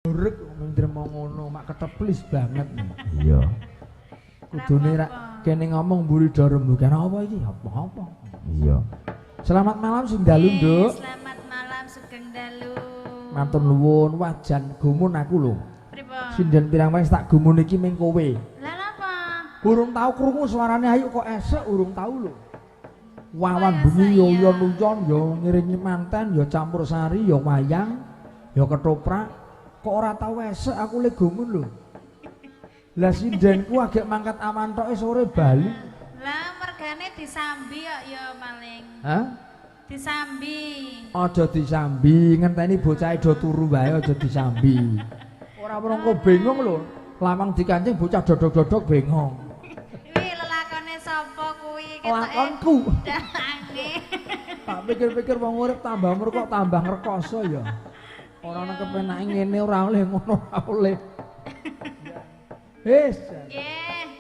Urek ndremo ngono, mak keteplis banget. Iya. Kudune rak kene ngomong mburi do rembugan apa iki? Apa-apa. Iya. Selamat malam sing dalu, Nduk. Selamat malam sugeng dalu. Matur nuwun, wajan gumun aku lho. Pripun? Sinden pirang wis tak gumun iki ming kowe. Lah napa? Urung tau krungu suarane ayu kok esek urung tau lho. Wawan bengi yo uyon-uyon yo ngiringi manten yo campur sari yo wayang yo ketoprak. Kok ora tau esek aku le gumun lho. Lah sindenku agek mangkat awan toke sore bali. Lah mergane disambi kok ya maling. Hah? Disambi. Aja disambi, ngenteni bocahe do turu wae aja disambi. Ora mrongko bengong lho. Lawang dikancing bocah dodok-dodok bengong. Kuwi lelakone sapa kuwi ketoke? Lakonku. Dalange. Tak pikir-pikir wong urip tambah umur kok tambah ngrekoso ya. Ora ana kepenake ngene ora oleh ngono ora oleh. Wis. Nggih.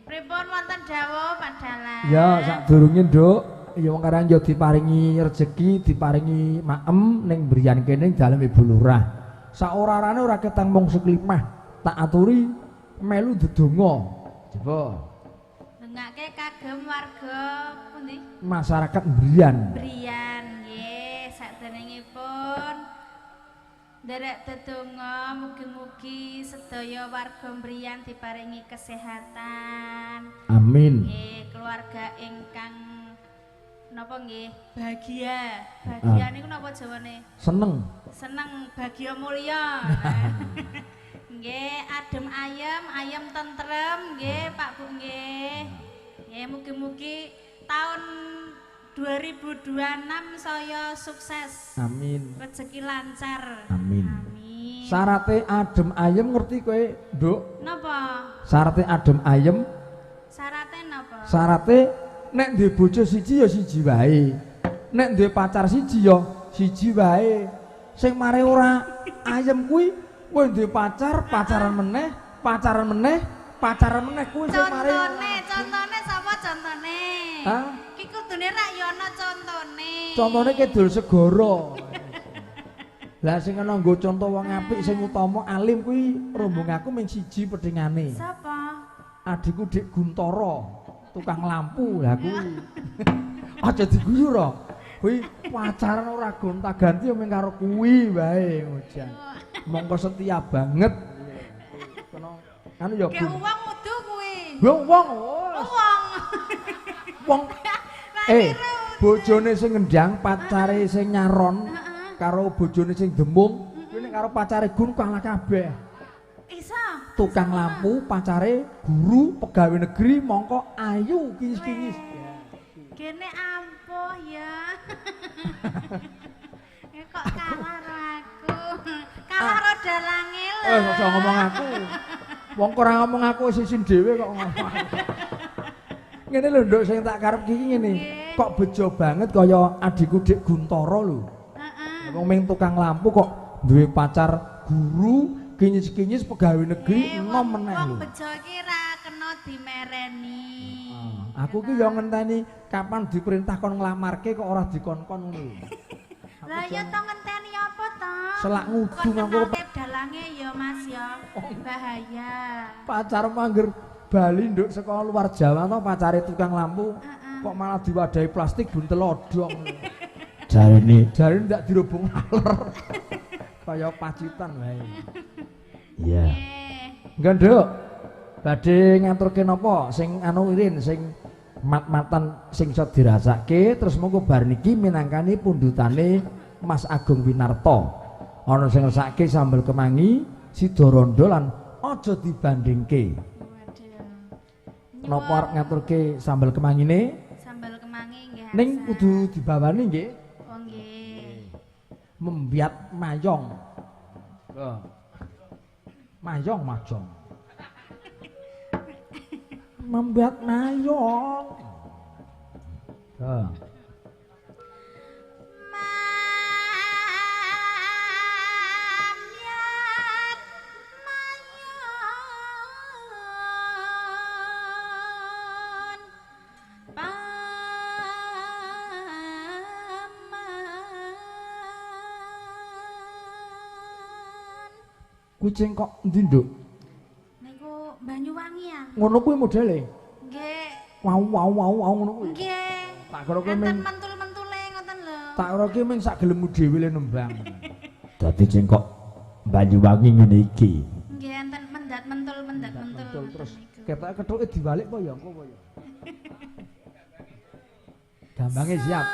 Pripun wonten dawuh Pak Dalang? Ya sadurunge Nduk, ya wong karang ya diparingi rejeki, diparingi maem ning mbriyan kene dalem Ibu Lurah. Saora-orane ora ketang mung seklimah, tak aturi melu ndedonga. Coba. Ndongake kagem warga pundi? Masyarakat Mbriyan. Mbriyan nggih, saderengipun nderek dedonga mugi-mugi sedaya warga Mbriyan diparingi kesehatan. Amin. Nggih, keluarga ingkang napa nggih bahagia. Bahagia niku napa jawane? Seneng. Seneng, bahagia mulya. Nggih, adem ayem, ayem tentrem nggih Pak Bu nggih. Nggih, mugi-mugi tahun 2026 saya sukses. Amin. Rezeki lancar. Amin. Amin. Syarate adem ayem ngerti kowe, Nduk? Napa? Syarate adem ayem. Syarate napa? Syarate nek duwe bojo siji ya siji wae. Nek duwe pacar siji ya siji wae. Sing mare ora ayem kuwi kowe duwe pacar, pacaran meneh, pacaran meneh, pacaran meneh kuwi sing mare. Contone, contone sapa contone? Hah? Ki kudune rak ya ana contone. Contone kidul segara. Lah sing ana nggo conto wong apik sing utama alim kuwi rombong aku mung siji pedhingane. Sapa? Adikku Dik Guntara, tukang lampu. Lah kuwi. Aja diguyu ro. Kuwi pacaran ora gonta-ganti mung karo kuwi wae ngojan. Mongko setia banget. Kena anu ya. Ge wong udu kuwi. Wong wong. Wong. Wong bojone sing ngendang, pacare sing nyaron, karo bojone sing demung, kuwi nek karo pacare gun kalah kabeh. Iso. Tukang lampu, pacare guru, pegawai negeri, mongko ayu kinyis-kinyis. Gene ampuh ya. Kok kalah karo aku. Kalah karo dalange lho. Aja ngomong aku. Wong ora ngomong aku isin dhewe kok ngomong aku. Ngene lho Nduk sing tak karep iki ngene. Kok bejo banget kaya adikku Dik Guntara lho. Heeh. Wong ming tukang lampu kok duwe pacar guru, kinyis-kinyis pegawai negeri enom meneh lho. Wong bejo iki ra kena dimereni. Aku ki ya ngenteni kapan diperintah kon nglamarke kok ora dikon-kon ngono lho. Lah ya to ngenteni apa to? Selak ngudung aku dalange ya Mas ya. Bahaya. Pacar mangger Bali Nduk saka luar Jawa to pacare tukang lampu kok malah diwadahi plastik buntel odong. Jarene, jarene ndak dirubung laler. Kaya pacitan wae. Iya. Nggih, Nduk. Badhe ngaturke napa sing anu irin sing mat-matan sing iso dirasake terus mengko bar niki minangkani pundhutane Mas Agung Winarto. Ana sing ngersake sambel kemangi, sida rondo lan aja dibandingke. Napa arep ngaturke sambel kemangine? Sambel kemangi nggih. Ning kudu dibawani nggih. Oh nggih. Membiat mayong. Mayong majong. Membiat mayong. Paman. Kucing kok endi, Nduk? Niku Banyuwangi ya. Ngono kuwi modele? Nggih. Wow wow wow wow ngono kuwi. Nggih. Tak kira kuwi mung mentul-mentule ngoten lho. Tak kira ki mung sak gelemmu dhewe le nembang. Dadi cengkok Banyuwangi ngene iki. Nggih, enten mendat mentul mendat mentul. Terus ketoke kethuke diwalik apa ya engko apa ya? Gambange siap.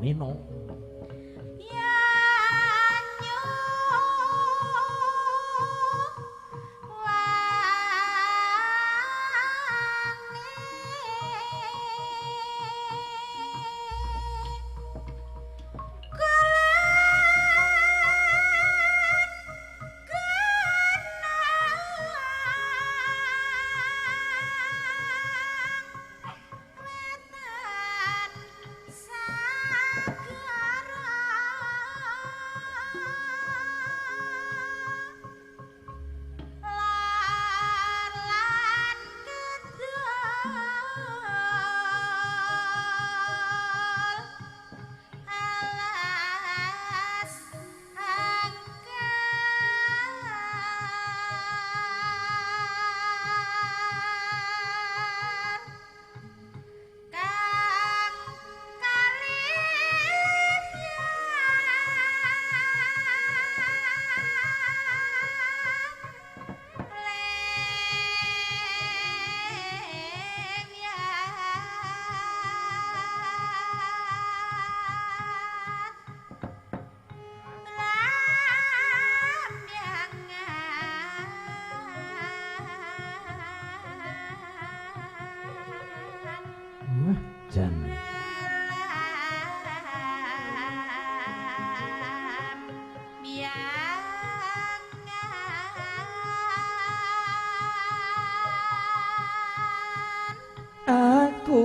Nino. Jan. Aku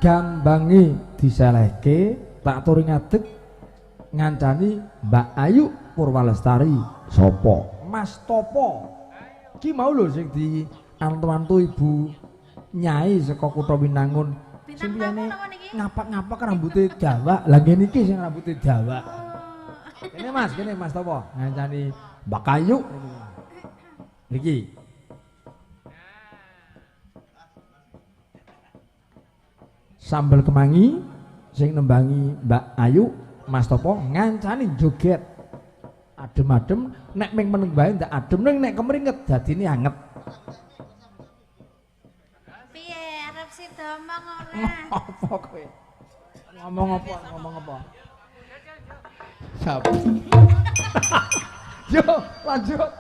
gambange diselehke tak turi ngadeg ngancani Mbak Ayu Purwalestari. Sapa? Mas Topo. Ki mau lho sing di antu-antu ibu nyai saka Kutha Winangun. Sing liyane ngapak-ngapak rambute dawak. Lah ngene iki sing rambute dawak. Kene Mas, kene Mas Topo ngancani Mbak Ayu. Iki. Sambel kemangi sing nembangi Mbak Ayu Mas Topo ngancani joget adem-adem nek ming meneng wae ndak adem ning nek kemringet dadine anget. Piye arep sida omong ora? Apa kowe? Ngomong apa? Ngomong apa? Siap. Yo lanjut.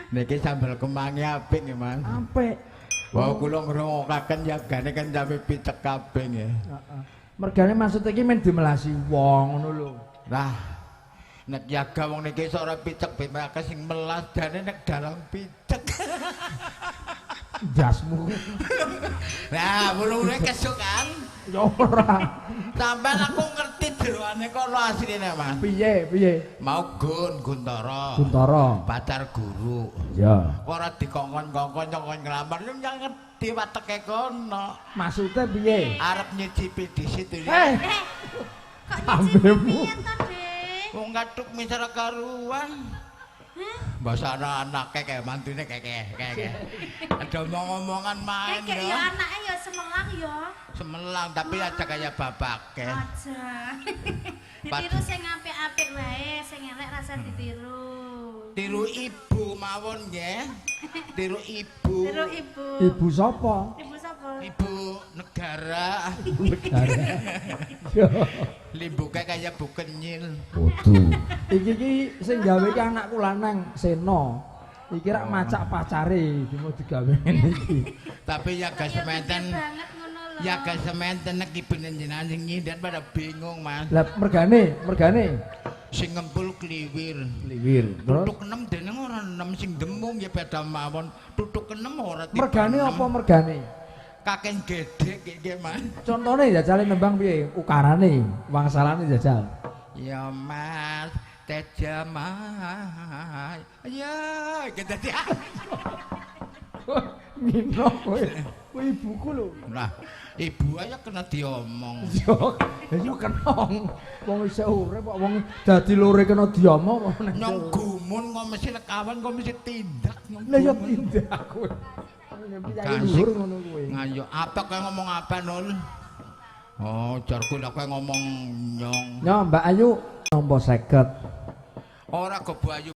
Niki sambel kemangi apik nggih, Mas. Apik. Wah, kula ngrungokaken yagane kan sampe picek kabeh nggih. Heeh. Mergane maksud iki men dimelasi wong ngono lho. Lah, nek yaga wong niki iso ora picek ben akeh sing melas jane nek dalang picek. Jasmu. Nah, wulune kesukan. Ya ora. Sampeyan aku ngerti jeroane kono asline, Mas. Piye, piye? Mau Gun Guntara. Guntara. Pacar guru. Ya. Kok ora dikongkon-kongkon nyongkon nglamar yo ngerti wateke kono. Maksude piye? Arep nyicipi disit iki. Kok nyicipi piye to, Dik? Wong kathuk misal karuan. Bahasa anak-anake kayak mantune keke keke. Ada omong-omongan main ya. Keke ya anake ya semelang ya. Semelang tapi aja kayak bapake. Aja. Ditiru sing apik-apik wae, sing elek rasa ditiru. Tiru ibu mawon nggih. Tiru ibu. Tiru ibu. Ibu sapa? Ibu sapa? Ibu negara. Ibu negara. Limbuke kaya bu kenyil. Kudu. Iki iki sing gawe iki anakku lanang Seno. Iki rak macak pacare dimo digawe ngene iki. Tapi ya gak sementen. Ya gak sementen nek ibune jenengan sing nyinden pada bingung, Mas. Lah mergane, mergane sing ngempul kliwir. Kliwir. Tutuk enem dene ora enem sing demung ya beda mawon. Tutuk enem ora. Mergane apa mergane? Kakek gedhek iki, Mas. Contone jajale nembang piye? Ukarane, wangsalane jajal. Ya Mas, Teja Mas. Ya, iki dadi. Ngino kowe. Kowe ibuku lho. Lah, ibu aja kena diomong. Yo, ya kena. Wong isih urip kok wong dadi lore kena diomong. Nyong gumun kok mesti lekawan kok mesti tindak. Lah ya tindak kowe. Luhur ngono kuwi. Ngayo apa kowe ngomong apa, Nul? Oh, jarku lek kowe ngomong nyong. Yo, Mbak Ayu nampa 50. Ora kok Bu Ayu.